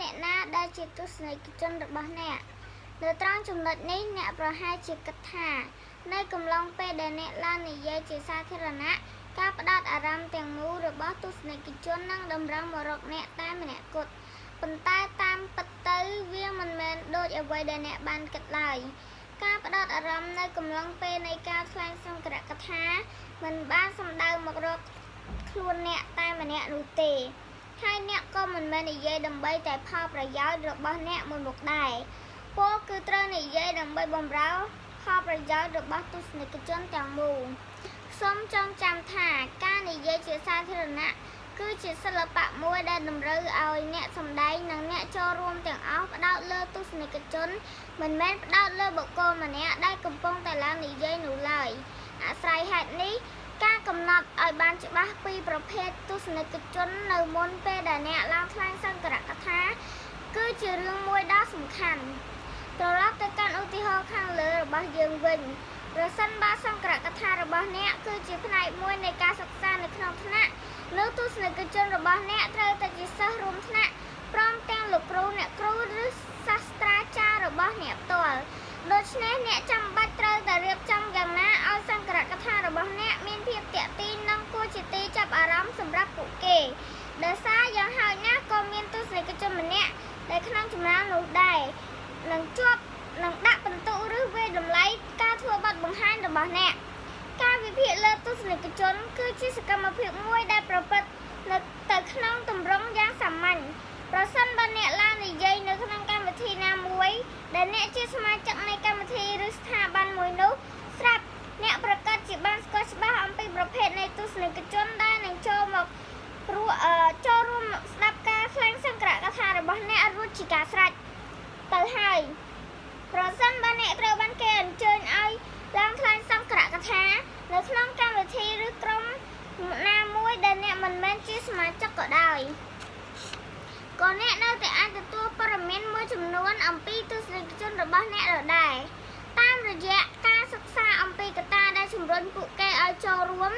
អ្នកណាដែលជាទស្សនិកជនរបស់អ្នក នៅត្រង់ចំណុចនេះអ្នកប្រហែលជាគិតថា នៅកំឡុងពេលដែលអ្នកឡើងនិយាយជាសាធារណៈការផ្ដោតអារម្មណ៍ទាំងមូលរបស់ទស្សនិកជននឹងតម្រង់មករកអ្នកតែម្នាក់គត់ ប៉ុន្តែតាមពិតទៅវាមិនមែនដូចអ្វីដែលអ្នកបានគិតឡើយ ការផ្ដោតអារម្មណ៍នៅកំឡុងពេលនៃការថ្លែងសុន្ទរកថាមិនបានសំដៅមករកខ្លួនអ្នកតែម្នាក់នោះទេ ហើយអ្នកក៏មិនមែននិយាយដើម្បីតែផលប្រយោជន៍របស់អ្នកមួយមុខដែរ ពោលគឺត្រូវនិយាយដើម្បីបម្រើផលប្រយោជន៍របស់ទស្សនិកជនទាំងមូលសូមចងចាំថាការនិយាយជាសាធារណៈគឺជាសិល្បៈមួយដែលតម្រូវឲ្យអ្នកសម្ដែងនិងអ្នកចូលរួមទាំងអស់ផ្ដោតលើទស្សនិកជន មិនមែនផ្ដោតលើបុគ្គលម្នាក់ដែលកំពុងតែឡើងនិយាយនោះឡើយអាស្រ័យហេតុនេះការកំណត់ឲ្យបានច្បាស់ពីប្រភេទទស្សនិកជននៅមុនពេលដែលអ្នកឡើងថ្លែងសុន្ទរកថាគឺជារឿងមួយដ៏សំខាន់ ត្រឡប់ទៅកាន់ឧទាហរណ៍ខាងលើរបស់យើងវិញប្រសិនបើសុន្ទរកថារបស់អ្នកគឺជាផ្នែកមួយនៃការសិក្សានៅក្នុងថ្នាក់នោះទស្សនិកជនរបស់អ្នកត្រូវតែជាសិស្សរួមថ្នាក់ព្រមទាំងលោកគ្រូអ្នកគ្រូឬសាស្ត្រាចារ្យរបស់អ្នកផ្ទាល់ដូច្នេះអ្នកចាំបាច់ត្រូវតែរៀបចំយ៉ាងណាឲ្យសុន្ទរកថារបស់អ្នកមានភាពទាក់ទាញនិងគួរជាទីចាប់អារម្មណ៍សម្រាប់ពួកគេដោយសារយ៉ាងហោចណាស់ក៏មានទស្សនិកជនម្នាក់ដែលក្នុងចំណោមនោះដែរ នឹងជាប់នឹងដាក់ពិន្ទុឬវាយតម្លៃការធ្វើបទបង្ហាញរបស់អ្នក ការវិភាគលើទស្សនិកជនគឺជាសកម្មភាពមួយដែលប្រព្រឹត្តនៅទៅក្នុងទម្រង់យ៉ាងសាមញ្ញប្រសិនបើអ្នកឡើងនិយាយនៅក្នុងកម្មវិធីណាមួយដែលអ្នកជាសមាជិកនៃកម្មវិធីឬស្ថាប័នមួយនោះស្រាប់អ្នកប្រាកដជាបានស្គាល់ច្បាស់អំពីប្រភេទនៃទស្សនិកជនដែលនឹងចូលមករួអឺចូលរួមស្ដាប់ការថ្លែងសុន្ទរកថារបស់អ្នករួចជាការស្រេច ទៅហើយប្រសិនបើអ្នកត្រូវបានគេអញ្ជើញឲ្យឡើងថ្លែងសុន្ទរកថានៅក្នុងកម្មវិធីឬក្រុមណាមួយដែលអ្នកមិនមែនជាសមាជិកក៏ដោយក៏អ្នកនៅតែអាចទទួលព័ត៌មានមួយចំនួនអំពីទស្សនិកជនរបស់អ្នកដដែលតាមរយៈការសិក្សាអំពីកត្តាដែលជំរុញពួកគេឲ្យចូលរួម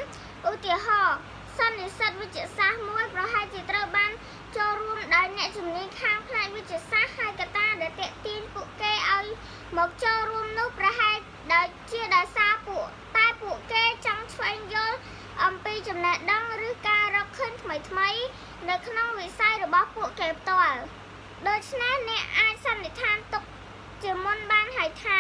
ឧទាហរណ៍សន្និសីទវិទ្យាសាស្ត្រមួយប្រហែលជាត្រូវបានចូលរួមដោយអ្នកជំនាញខាងផ្នែកវិទ្យាសាស្ត្រហើយកត្តាដែលទាក់ទាញពួកគេឲ្យមកចូលរួមនោះប្រហែលដោយជាដោយសារពួកតែពួកគេចង់ស្វែងយល់អំពីចំណេះដឹងឬការរកឃើញថ្មីៗនៅក្នុងវិស័យរបស់ពួកគេផ្ទាល់ដូច្នេះអ្នកអាចសន្និដ្ឋានទុកជាមុនបានហើយថា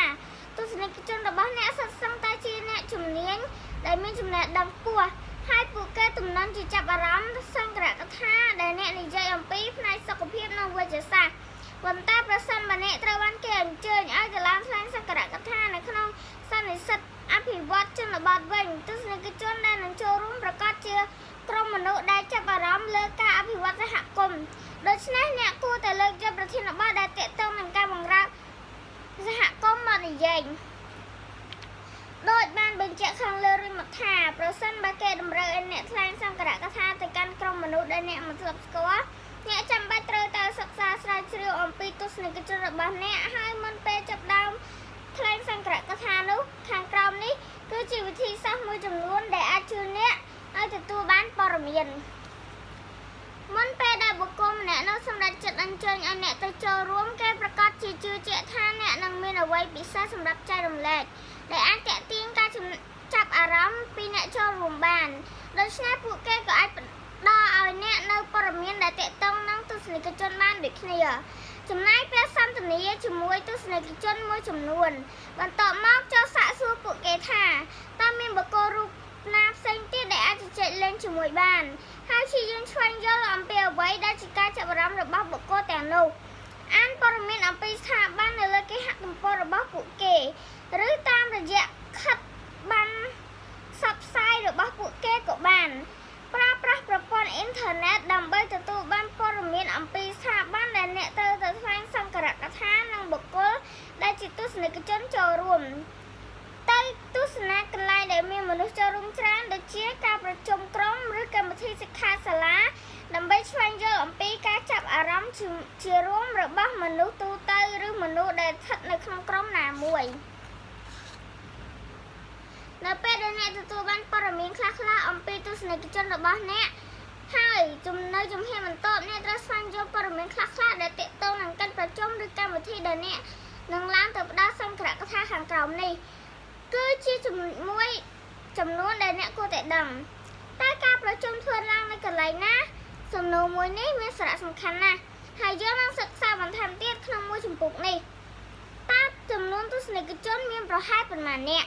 ទស្សនិកជនរបស់អ្នកសុទ្ធសឹងតែជាអ្នកជំនាញដែលមានចំណេះដឹងខ្ពស់ហើយពួកគេទំនងជាចាប់អារម្មណ៍សុន្ទរកថាដែលអ្នកនិយាយអំពីផ្នែកសុខភាពនិងវេជ្ជសាស្ត្រប៉ុន្តែប្រសិនបើអ្នកត្រូវបានគេអញ្ជើញឲ្យទៅឡើងថ្លែងសុន្ទរកថានៅក្នុងសន្និសីទអភិវឌ្ឍជនបទវិញទស្សនិកជនដែលនឹងចូលរួមប្រាកដជាក្រុមមនុស្សដែលចាប់អារម្មណ៍លើការអភិវឌ្ឍសហគមន៍ដូច្នេះអ្នកគួរតែលើកយកប្រធានបទដែលទាក់ទងនឹងការបង្កើតសហគមន៍មកនិយាយ ដូចបានបញ្ជាក់ខាងលើរួចមកថាប្រសិនបើគេតម្រូវឲ្យអ្នកថ្លែងសុន្ទរកថាទៅកាន់ក្រុមមនុស្សដែលអ្នកមិនធ្លាប់ស្គាល់អ្នកចាំបាច់ត្រូវតែសិក្សាស្រាវជ្រាវអំពីទស្សនិកជនរបស់អ្នកហើយមុនពេលចាប់ផ្ដើមថ្លែងសុន្ទរកថានោះខាងក្រោមនេះគឺជាវិធីសាស្ត្រមួយចំនួនដែលអាចជួយអ្នកឲ្យទទួលបានព័ត៌មាន មុនពេលដែលបុគ្គលម្នាក់នោះសម្រេចចិត្តអញ្ជើញឲ្យអ្នកទៅចូលរួមគេប្រាកដជាជឿជាក់ថាអ្នកនឹងមានអ្វីពិសេសសម្រាប់ចែករំលែកដែលអាចទាក់ទាញការចាប់អារម្មណ៍ពីអ្នកចូលរួមបានដូច្នេះពួកគេក៏អាចផ្ដល់ឲ្យអ្នកនូវព័ត៌មានដែលទាក់ទងនឹងទស្សនិកជនបានដូចគ្នាចំណាយពេលសន្ទនាជាមួយទស្សនិកជនមួយចំនួនបន្ទាប់មកចូលសាកសួរពួកគេថាតើមានបុគ្គលរូបណាផ្សេងទៀតដែលអាចជជែកលេងជាមួយបាន ហើយព្យាយាមស្វែងយល់អំពីអ្វីដែលជាការចាប់អារម្មណ៍របស់បុគ្គលទាំងនោះអានព័ត៌មានអំពីស្ថាប័ននៅលើគេហទំព័ររបស់ពួកគេឬតាមរយៈខិត្តប័ណ្ណផ្សព្វផ្សាយរបស់ពួកគេក៏បាន ប្រើប្រាស់ប្រព័ន្ធអ៊ីនធឺណិតដើម្បីទទួលបានព័ត៌មានអំពីស្ថាប័នដែលអ្នកត្រូវទៅថ្លែងសុន្ទរកថានិងបុគ្គលដែលជាទស្សនិកជនចូលរួម ទៅទស្សនាកន្លែងដែលមានមនុស្សចូលរួមច្រើនដូចជាការប្រជុំក្រុមឬកម្មវិធីសិក្ខាសាលាដើម្បីស្វែងយល់អំពីការចាប់អារម្មណ៍ជាជារួមរបស់មនុស្សទូទៅឬមនុស្សដែលស្ថិតនៅក្នុងក្រុមណាមួយនៅពេលដែលអ្នកទទួលបានព័ត៌មានខ្លះៗអំពីទស្សនិកជនរបស់អ្នកហើយចំណនៅជំហានបន្ទាប់អ្នកត្រូវស្វែងយល់ព័ត៌មានខ្លះៗដែលទាក់ទ ដែលអ្នកនឹងឡើងទៅផ្ដល់សន្ទរកថាខាងក្រោមនេះ គឺជាចំណុចមួយចំនួនដែលអ្នកគួរតែដឹងតើការប្រជុំធ្វើឡើងនៅកន្លែងណា សំណួរមួយនេះមានសារៈសំខាន់ណាស់ហើយយើងនឹងសិក្សាបន្ថែមទៀតក្នុងមួយជំពូកនេះតើចំនួនទស្សនិកជនមានប្រហែលប៉ុន្មានអ្នក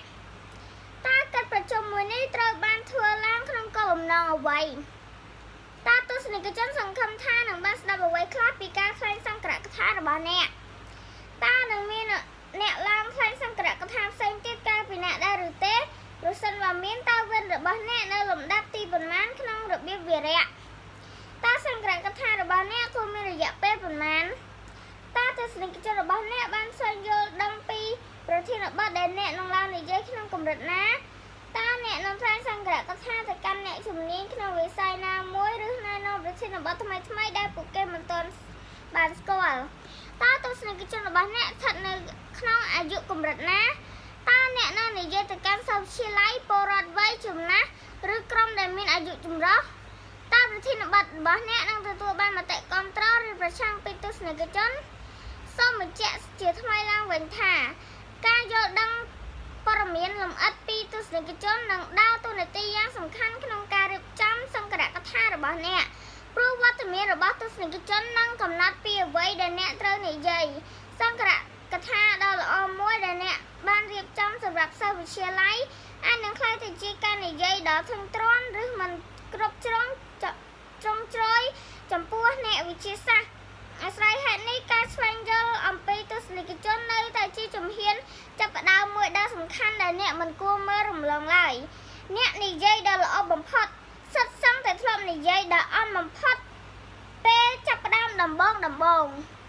តើកិច្ចប្រជុំមួយនេះត្រូវបានធ្វើឡើងក្នុងគោលបំណងអ្វីតើទស្សនិកជនសង្ឃឹមថានឹងបានស្ដាប់អ្វីខ្លះពីការថ្លែងសន្ទរកថារបស់អ្នកតើនឹងមានអ្នកឡើងថ្លែងសន្ទរកថាផ្សេងទៀតក្រៅពីអ្នកដែរឬទេប្រសិនបើមានតើវេនរបស់អ្នកនៅលំដាប់ទីប៉ុន្មានក្នុងរបៀបវារៈតើសន្ទរកថារបស់អ្នកគួរមានរយៈពេលប៉ុន្មានតើទស្សនិកជនរបស់អ្នកបានស្វែងយល់ដឹងពីប្រធានបទដែលអ្នកនឹងឡើងនិយាយក្នុងកម្រិតណាតើអ្នកនឹងថ្លែងសន្ទរកថាទៅកាន់អ្នកជំនាញក្នុងវិស័យណាមួយឬណែនាំប្រធានបទថ្មីៗដែលពួកគេមិនទាន់បានស្គាល់តើទស្សនិកជនរបស់អ្នកស្ថិតនៅក្នុងអាយុកម្រិតណាតើអ្នកនឹងនិយាយទៅកាន់សិស្សវិទ្យាល័យពលរដ្ឋវ័យចំណាស់ឬក្រុមដែលមានអាយុចម្រុះតើប្រធានបទរបស់អ្នកនឹងទទួលបានមតិគាំទ្រឬប្រឆាំងពីទស្សនិកជនសូមបញ្ជាក់ជាថ្មីឡើងវិញថាការយល់ដឹងព័ត៌មានលម្អិតពីទស្សនិកជននឹងដើរតួនាទីយ៉ាងសំខាន់ក្នុងការរៀបចំសន្ទរកថារបស់អ្នកព្រោះវត្តមានរបស់ទស្សនិកជននឹងកំណត់ពីអ្វីដែលអ្នកត្រូវនិយាយសន្ទរកថាដ៏ល្អមួយដែលអ្នកបានរៀបចំសម្រាប់សិស្សវិទ្យាល័យអាចនឹងក្លាយទៅជាការនិយាយដ៏ធុញទ្រាន់ឬមិនគ្រប់ជ្រុងជ្រុងជ្រោយចំពោះអ្នកវិទ្យាសាស្ត្រអាស្រ័យហេតុនេះការស្វែងយល់អំពីទស្សនិកជននៅតែជាជំហានចាប់ផ្ដើមមួយដ៏សំខាន់ដែលអ្នកមិនគួរមើលរំលងឡើយអ្នកនិយាយដ៏ល្អបំផុតសុទ្ធសឹងតែធ្លាប់និយាយដ៏អន់បំផុតពេលចាប់ផ្ដើមដំបូងដំបូង។